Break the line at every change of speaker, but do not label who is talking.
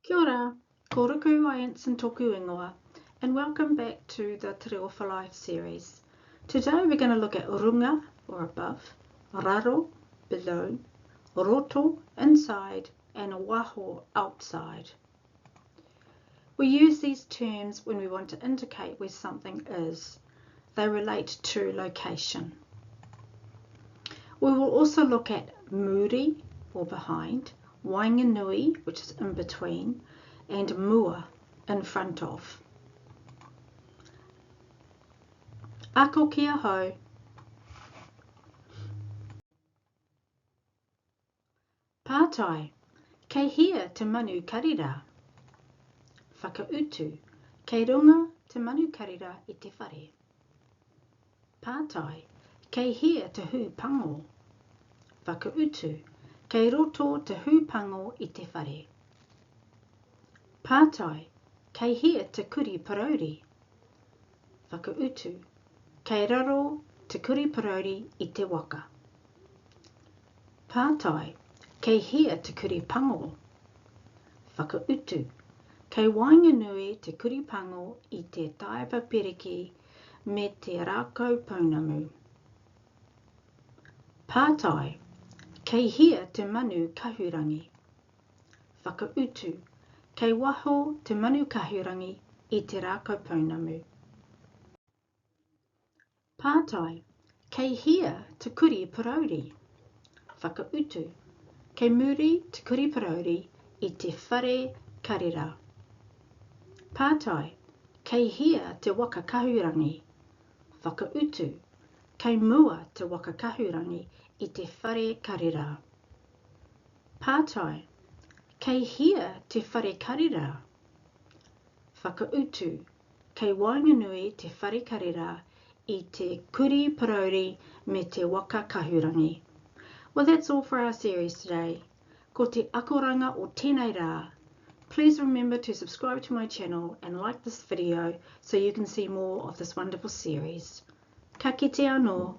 Kia ora, ko Ruku Ianson toku ingoa, and welcome back to the Te Reo for Life series. Today we're going to look at runga, or above, raro, below, roto, inside, and waho, outside. We use these terms when we want to indicate where something is. They relate to location. We will also look at muri, or behind, waenganui, which is in between, and mua, in front of. Ako ki ahau. Pātai, Kei hea te manu karira? Whakautu, Kei runga te manu karira i te whare. Pātai, Kei hea te hū pango? Whakautu, Kei roto te hū pango i te whare. Pātai, Kei hea te kuri parauri? Whakautu, Kei raro te kuri parauri i te waka. Pātai, Kei hea te kuri pango? Whakautu, Kei waenganui te kuri pango i te taepa pereki me te rākau pounamu. Pātai, Kei hea te manu kahurangi? Whakautu, Kei waho te manu kahurangi i te rākau pounamu. Pātai, Kei hea te kuri parauri? Whakautu, Kei muri te kuri parauri i te whare karera. Pātai, Kei hea te waka kahurangi? Whakautu, Kei mua te waka kahurangi i te whare karera. Pātai, Kei hea te whare karera? Whakautu, Kei waenganui te whare karera i te kuri parauri me te waka kahurangi. Well that's all for our series today. Ko te akoranga o tēnei rā. Please remember to subscribe to my channel and like this video so you can see more of this wonderful series. Ka kite anō!